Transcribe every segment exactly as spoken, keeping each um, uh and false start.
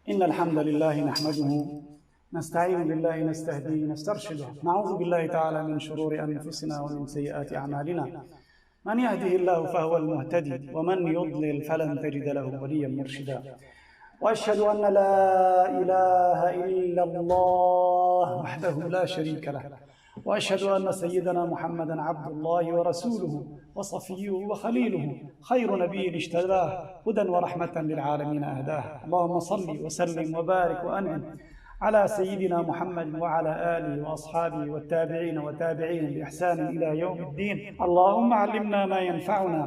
إن الحمد لله نحمده، نستعين بالله، نستهديه، نسترشده، نعوذ بالله تعالى من شرور أنفسنا ومن سيئات أعمالنا. من يهده الله فهو المهتدي، ومن يضلل فلن تجد له وليا مرشدا. وأشهد أن لا إله إلا الله وحده لا شريك له، وأشهد أن سيدنا محمدا عبد الله ورسوله وصفيه وخليله، خير نبي اجتباه، هدى ورحمة للعالمين أهداه. اللهم صل وسلم وبارك وأنعم على سيدنا محمد وعلى آله وأصحابه والتابعين وتابعيهم بإحسان إلى يوم الدين. اللهم علمنا ما ينفعنا.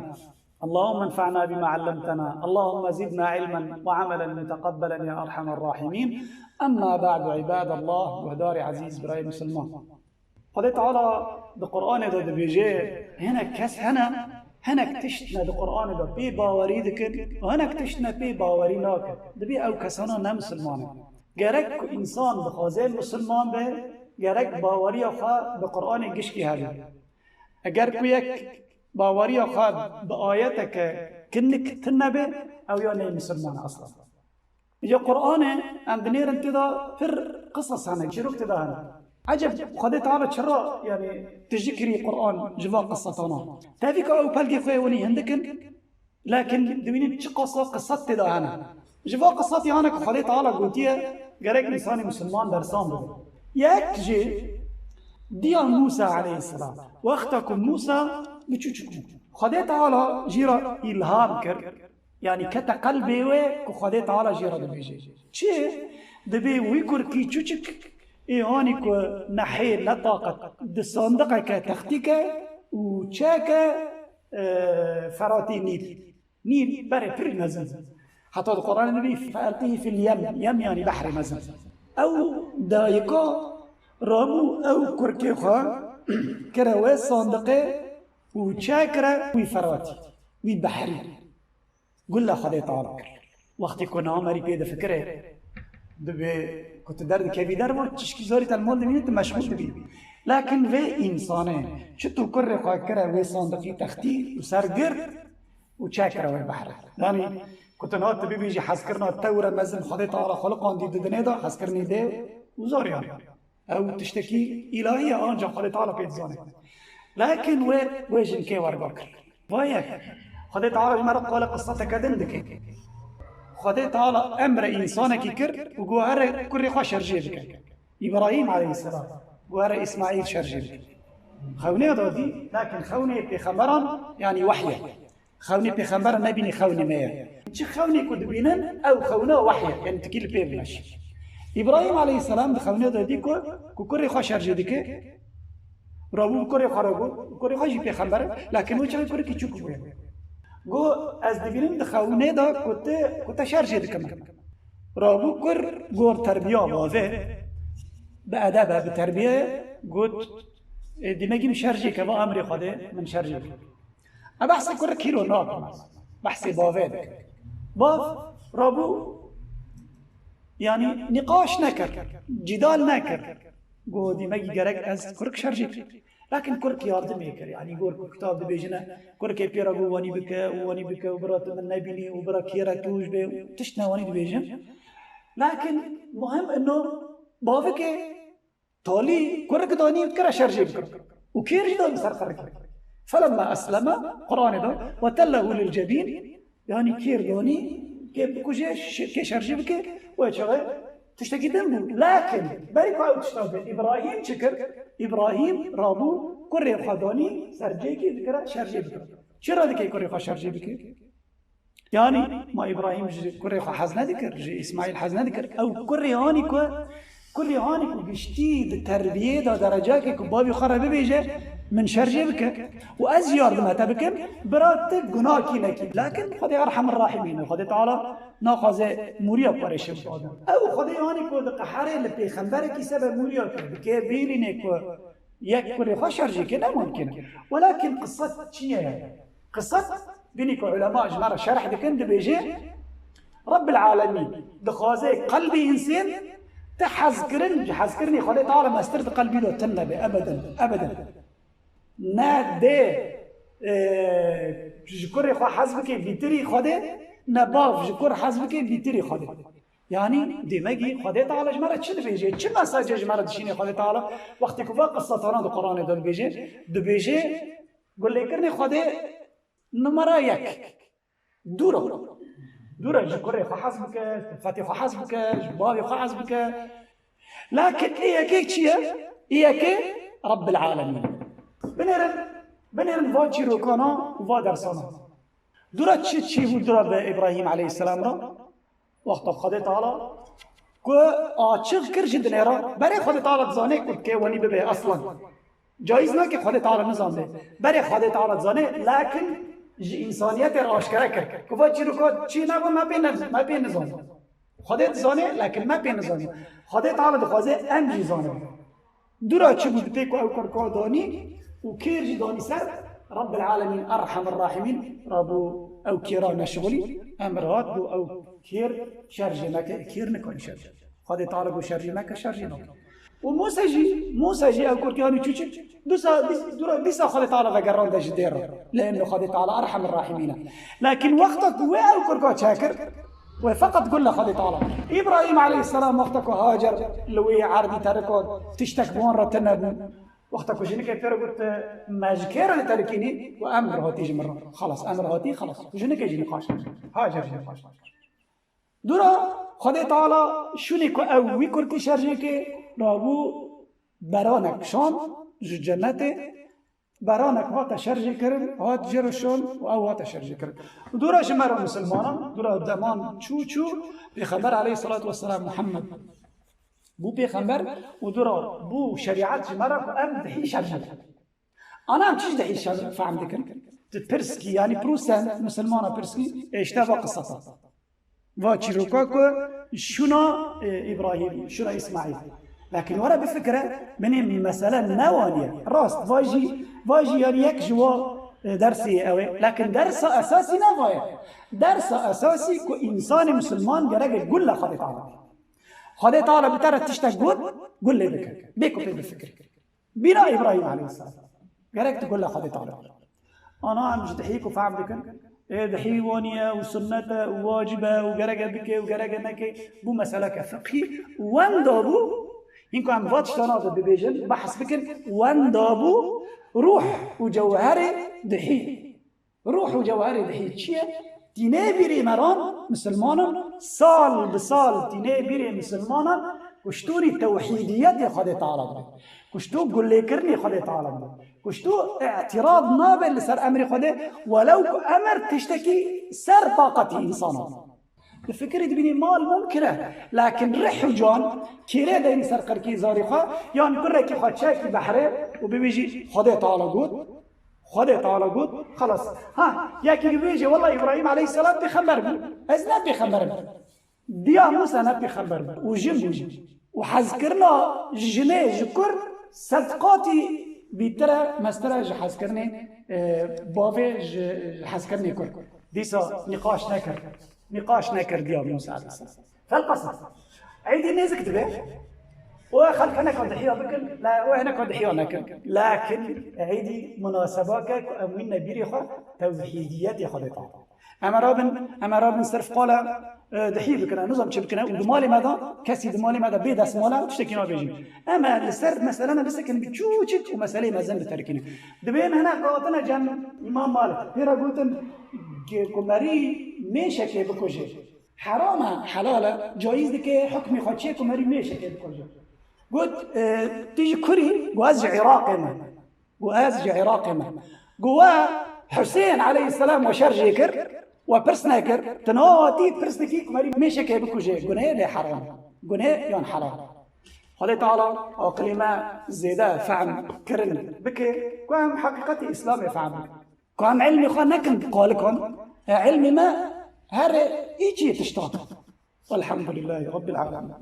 اللهم انفعنا بما علمتنا. اللهم زدنا علما وعملا متقبلا يا أرحم الراحمين. أما بعد، عباد الله، guhdarê ezîz, birayê misilman. Xwedê Teala di Qur'anê de dibêje, hinek kes hene, hinek tişt ne di Qur'anê de pê bawerî dikin û hinek tişt ne pê bawerî nakin. Dibê ew kesana ne misilman in. Gerek ku însan dixwaze misilman be, gerek baweriya xwe bi Qur'anê gişkî hebe. Eger ku yek baweriya xwe bi ayeteke kinik tune be, ew ya neyê misilman e eslan. Îca Qur'anê em dinêrin tê de pir qisas hene, çîrok tê de hene. Eceb Xwedê Teala çira, yanî, tijî kirî Qur'an ji van qisatana? Tevîka ew pelgê xwe yê winî hindik in, lakin dibînin çiqasa qisat tê de hene. Ji van qisatê hene ku Xwedê Teala gotiye, gerek însanê misilman bersan bibe. Yek jê diya Mûsa aleyhisselam. Wexta ku Mûsa biçûçik bû, Xwedê Teala jê re îlham kir. Yanî kete qelbê wê ku Xwedê Teala jê re dibêje. Çi? Dibê wî kurkî çûçik ê hanî ku ne hêl, ne taqet, di sandiqeke textîke û çeke, e, Feratî Nîl. Nîl berê pir mezin. Heta di Qur'anê dibê, "Feelqîhî fil yem." Yem yanî behrê mezin. Ew dayika rabû ew kurkê xwe kire wê sandiqê û çekire wî Feratî, wî behrî. Gulle Xwedê Teala kir. Wextê ku niha merî pê difikire, dibê ku tu derdikevî derve, tişkî zarî te li mal dimîne, tu meşxûl dibî. Lakin vê însanê çi tu kurê xwe kire wê sandiqî textî û ser girt û çekire wê behrê. Yanî ku tu niha tu bibêjî hezkirina tewre mezin Xwedê Teala xuliqandî di dinê de, hezkirinî dê û zariyan. Ew tiştekî îlahî ye, anca Xwedê Teala pê dizane. Lakin wê, wê jinkê werga kir. Va yek, Xwedê Teala ji me re qala qisateke din dike. Xwedê Teala emre însanekî kir û got, "Here kurê xwe şerjê bike." Îbrahîm aleyhisselam got, "Here Îsmaîl şerjê bike." Xewnê da dî, lakin xewnê pêxemberan, yanî wehy e. Xewnê pêxember nebînî, xewnê me ye. Çi xewnê ku dibînin, ew xewna wehy e, yanî tikî li pê bimeşî. Îbrahîm aleyhisselam di xewnê de dî ku, ku kurê xwe şerjê dike, rabû kurê xwe re got, kurê xwe jî pêxember e, lakin wê çaxê kurikî çûk bûye. Got, "Ez dibînim di xewnê de ku te, ku te şerjê dikim." Rabû kur gor terbiya bavê, bi edeb e, bi terbiye, got, "E, dîmegî min şerjê ke, va emrê Xwedê min şerjê ke." E, behsê kurikî ro nakim ez. Behsê bavê dikim. Bav rabû, yanî nîqaş nekir, cîdal nekir. Got, "Dîmegî gerek ez kurik şerjê kim." Lakin kurik yardimê kir. Yanî gor ku kitab dibêjine, kurikê pê re got, "Wanî bike û wanî bike û bira tu min nebînî û bira kê re tûj bê." Tişt ne wanî dibêjin. Lakin muhim ino bavikê Talî kurik danî kire şerjê bikir. Û kêr jî danî ser qirikê. Felemma eslema, Qur'anê de, "Ve tellehu lil cebîn", yanî kêr danî, kê bikuje, ş-, kê şerjê bike, wê çaxê tiştekî din bû. Lakin berî ku ew tişta bê, Îbrahîm çi kir? Îbrahîm rabû kurê xwe danî ser cêkê dikire şerjê bikir. Çira dike kurê xwe şerjê bike? Yanî ma Îbrahîm ji kurê xwe hez nedikir, ji Îsmaîl hez nedikir. Ew kurê hanî ku, kurê hanî ku giştî di terbiyê de derecakê ku bavê xwe re bibêje, "Min şerjê bike û ez jî yardima te bikim, bira tu gunakî nekî." Lakin Xwedê Erhemir Rahîmîn e, Xwedê Teala naxwaze mûriya parêşe bibadin. Ew Xwedê hanî ku diqeherê li pêxemberekî sebe mûriya kir, dike bînînê ku yek kurê xwe şerjê ke, ne mumkin e. Welakin qisat çi ye? Qisat, binî ku ulema ji me re şerh dikin, dibêje, Rabbil Alemîn dixwaze qelbê însên ti hezkirin, ji hezkirinê Xwedê Teala mestir di qelbî de tune be, ebeden, ebeden. Ne dê, e, ji kurê xwe hez bike bîtirî Xwedê, ne bav ji kur hez bike bîtirî Xwedê. Yanî, demegî Xwedê Teala ji me re çi dibêje? Çi mesajê ji me re dişîne Xwedê Teala? Wextê ku va qissetana di Quranê de dibêje, dibêje, gulêkirinê Xwedê numara yek. Dûr e. Dûr e, ji kurê xwe hez bike, ji fetê xwe hez bike, ji bavê xwe hez bike. Lakin ê yekê çi ye? Ê yekê Rabbil Alemîn. Binêrin, binêrin va çîrokana û va dersana. Dûra çi çîbû dûra bi Îbrahîm aleyhisselam re? Wexta Xwedê Teala ku açiq kir ji dinê re, berê Xwedê Teala dizanê ku dikê wenî bibe eslan. Cayîz nake Xwedê Teala nizanbe. Berê Xwedê Teala dizanê, lakin ji însaniyetê re aşkere kir. Ku va çîroka çi nebû, me pê ne, me pê nizanî. Xwedê dizanê, lakin me pê nizanî. Xwedê Teala dixwaze em jî zanin. Dûra çi bû, dipê ku ew kurka danî û kêr jî danî ser, Rabbil Alemîn, Erhemir Rahimîn, rabû ew kêra neşixulî, emir hat bû ew kêr şer jê neke, kêr nikanî şer jê. Xwedê Teala got şer jê meke, şer jê nake. Û Mûse jî, Mûse jî ew kurka danî çû çi? Dîsa, dî-, dûra, dîsa Xwedê Teala vegerande ji dê re. Lê eno Xwedê Teala Erhemir Rahimîn e. Lakin wexta ku wê ew kurka çekir, wê feqet gul li Xwedê Teala. Îbrahîm aleyhisselam wexta ku Hacer li wê erdî terika tiştek bi wan re tune bû. Wexta ku jinikê pê re got, me ji kê re li terikînî? Û emir hatî ji min re. Xelas, emir hatî, xelas. Jinikê jî nîqaş kir. Hacer jî nîqaş kir. Dûra Xwedê Teala şûnê ku ew wî kurkî şer jê ke, rabû beranek şan ji cennetê, beranek hate şer jê kirin, hat jê re şan û ew hate şer jê kirin. Dûra ji me re misilmanan, dûra deman çû çû, Pêxember aleyhisselatu vesselam Muhammed bû pêxember û dûra bû şerîet ji me re ku em dihî şer jê kirin. Ana em çi ji dihî şer fehm dikin? Di pirskî, yanî prûsen, misilmana pirskî, ê işte va qiseta. Va çîroka ku şûna, e, Îbrahîm, şûna Îsmaîl. Lakin were bifikire, binê mesele ne wanî ye. Rast, va jî, va jî yanî yek ji wa, e, dersê ye ew ê. Lakin dersa esasî ne va ye. Dersa esasî ku însanê misilman gerek e gul li Xwedê Teala bike. Xwedê Teala bi te re tiştek got, gul lê bike. Bê ku pê bifikirî. Bîra Îbrahîm aleyhisselam. Gerek tu gul li Xwedê Teala. Ana em ji dihî ku fehm dikin. Ê dihî wanî ye û sunnet e û wacib e û gerek e bike û gerek e neke. Bû meseleke fiqhî. Wenda bû. Hîn ku em va tiştana de bibêjin, behs bikin. Wenda bû ruh û cewherê dihî. Ruh û cewherê dihî çi ye? Tînê bîrê me ran, misilmanan, sal bi sal tînê bîrê misilmanan, ku ji to rî tewhîdiyetê Xwedê Teala bibe. Ku ji to gulêkirinê Xwedê Teala bibe. Ku ji to îtirad nabe li ser emrê Xwedê, welew ku emir tiştekî ser taqetî însanan. Di fikirî dibînî mal mumkin e, lakin rih û can kêrê deyî ser qirkî zarê xwe, yan kurekî xwe çekî behrê û bibêjî, Xwedê Teala got, Xwedê Teala got, xelas. Ha, yekî dibêje, wela Îbrahîm aleyhisselam pêxember bû. Ez ne pêxember im. Diya Mûsa ne pêxember bû. Û jin bû jî. Û hezkirina jinê ji kur sed qatî bîtir e, mestir e ji hezkirinê, e, bavê ji, ji hezkirinê kur. Dîsa nîqaş nekir. Nîqaş nekir diya Mûsa aleyhisselam. Felqesim. Eydî nêzik dibe. Û xelk hineka dihiya bikin, la û hineka dihiya nekin. Lakin eydî munasebake ku em wîne bîrê xwe tewhîdiyetê xwe dê ta. Em rabin, em rabin sirf qala, e, dihî bikin, em nizam çi bikin, û di malê me de, kesî di malê me de bê destmala, tiştekî nabêjin. Em li ser meselene bisekin bi çûçik û meseleyê mezin biterikînin. Dibê em hinek hatine cem Îmam Malik. Pê re gotin, ge-, ku merî mêşekê bikuje. Heram e, helal e, cayîz dike, hukmê xwe çê ku merî mêşekê dikuje. Got, e, tu ji kurî? Got, ez ji Iraqê me. Got, ez ji Iraqê me. Got, we Husên aleyhisselam we şer jê kir, we pirs nekir, tu nehatî pirs dikî ku merî mêşekê bikuje, gunê lê heram. Gunê yan helal. Xwedê Teala aqilê me zêde fehm kirin bike, ku em heqîqetê Îslamê fehm bikin. Ku em ilmê xwe nekin qalikan, e, ilmê me here îçî tiştan. Elhamdulillahî Rabbil Alemin.